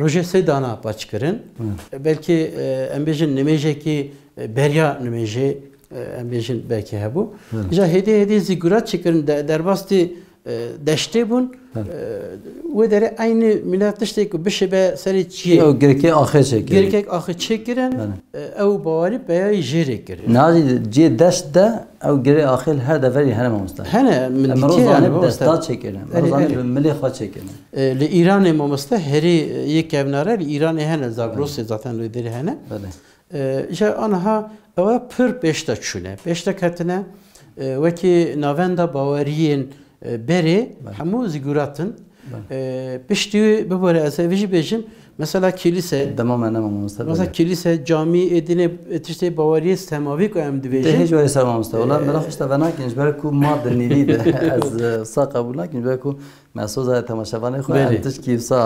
rojê sê dana paç kirin. Evet. E, belkî, e, em bêjin nimêjekî, e, beriya nimêjê, e, em bêjin belkî hebû. Evet. Îja hêdî hêdî zîgûrat çêkirin, de-, derbastî, e, deştê bûn. Evet. E, wê derê eynî mîna tiştê ku bişibe serê çiyê. Ew girkê axê çêkirin. Girkek axê çêkirin. Evet. E, ew bawerî peyayî jê rê kirin. Niha jî cihê deşt de ew girê axê li her deverî hene mamoste. Hene, min Em dîtiye mirov zanê yani, bi mamoste. desta çêkirin. Erê, Mirov zanê erê. bi milê xwe çêkirin. E, li Îranê mamoste herî, e, yê kevnare li Îranê hene, Zagrosê Belê. zaten li derê hene. Belê. E, îja aniha ew pir pêş de çûne, pêş de ketine, e, wekî navenda baweriyên, e, berê Belê. hemû zîgûratin. Belê. E, piştî wê bibore ez ê vê jî bêjim, mesela kîlîse, Dema me nema mamoste, mesela belê. kîlîse, camî, ê dinê, ê tiştê baweriyê semavî ku em Tê dibêjin. hêj wayê ser mamoste. Wala Ee, mira xwe ji te venakin, ji ber ku ma di nîvî de ez, e, wisa qebûl nakim, ji ber ku me soza temaşevanê xwe, Belê. em tişkî wisa,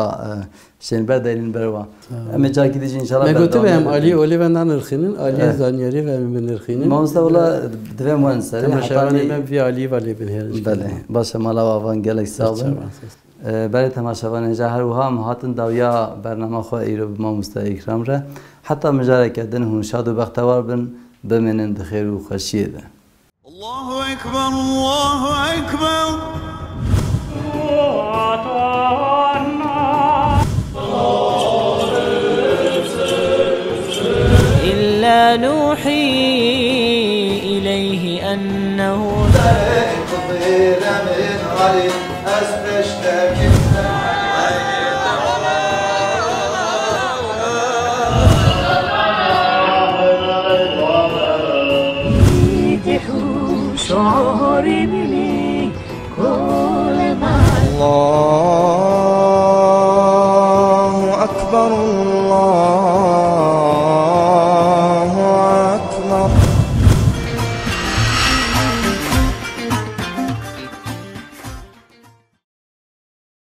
e, şênber deynin ber wan. Tamam. Em ê carkî dî jî înşallah Me gotibe berdewam em aliyê olê ve nanirxînin, aliyê Evet. zanyarî ve em binirxînin. Mamoste wala divê em werin serê, Temaşevanê hetanî me vî aliyê ve lê binêrin. Belê. Baş e, mala we avan gelek sax bin. Çawa, sağ ol. E, berê temaşevanên ca her wiha em hatin dawiya bernama xwe îro bi mamoste Îkram re. Heta mijareke din hûn şad û bextewar bin, bimînin di xêr û xweşiyê de. الله أكبر، الله أكبر. إلا نوحي إليه أنه.